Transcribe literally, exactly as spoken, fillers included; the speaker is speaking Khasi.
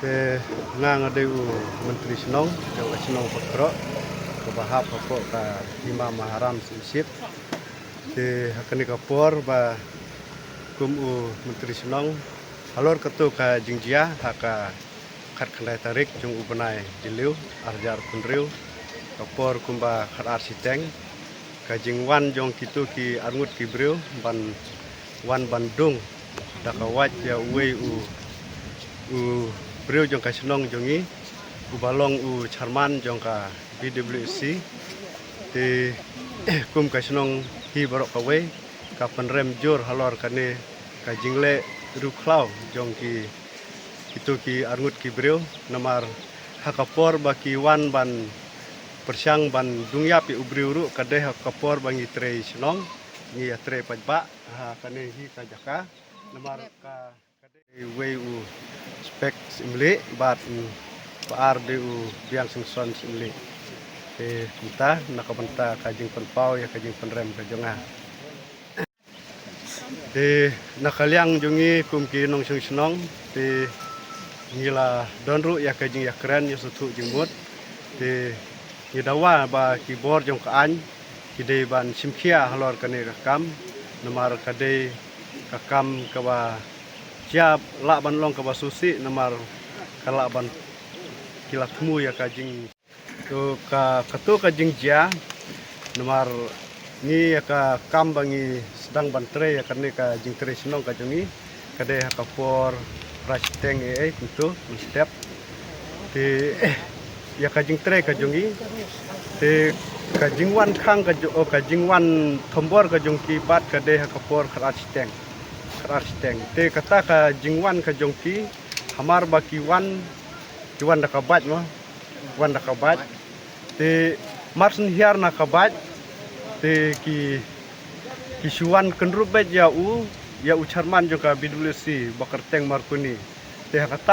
Te nga nga dei u Myntri Shnong jong ka shnong Pakroh, kaba hap hapoh ka Hima Maharam Syiemship. Te ha kane ka por ba kum u Myntri Shnong, halor kato ka jingjia ha ka khatkhyndai tarik jong u bnai Jylliew arhajar arphew hynriew, ka por kumba khatar shiteng, ka jingwan jong kito ki arngut ki briew ban wan ban dung da ka wait ïa uwei u, u briew jong ka shnong jong ngi, uba long u chairman jong ka B W C. Te kum ka shnong hi baroh kawei ka pynrem jur halor kane ka jingleh riewkhlaw jong ki, kito ki arngut ki briew, namar ha ka por ba ki wan ban pyrshang ban dung ïap ïa u briew ruh ka dei ha ka por ba ngi trei shnong, ngi ïa trei paidbah ha kane hi ka jaka, namar ka, ka dei uwei u Spek Syiemlieh bad, mm, ba ar dei u Biang Singson Syiemlieh. Te mynta na ka bynta ka jingpynpaw ïa ka jingpynrem ka jong nga. Te na ka liang jong ngi kum ki nongshong shnong, te ngi la don ruh ïa ka jingïakren ïasngewthuh jingmut. Te ngi dawa ba ki bor jong ka aiñ ki dei ban shim khia halor kane ka kam, namar ka dei ka kam kaba jia lah ban long kaba sngewsih, namar ka lah ban, ki la thmu ïa ka jing, to ka, kato ka jingjia, namar ngi ïa ka kam ba ngi sdang ban trei ïa kane ka jingtrei shnong ka jong ngi ka dei ha ka por phra shiteng, eh, eh, kumto mynstep. Te ïa ka jingtrei ka jong ngi, te ka jingwan khang ka jong, oh, ka jingwan thombor ka jong ki pat ka dei ha ka por khatar shiteng, khatar shiteng. Te kata ka jingwan ka jong ki, hamar ba ki wan, ki wan da ka bike mo, wan da ka bike. Te mar shen hiar na ka bike, te ki, ki shu wan kynrup beit ïa u, ïa u chairman jong ka B W C, Bah Kyrteng Markuni. Te ha kata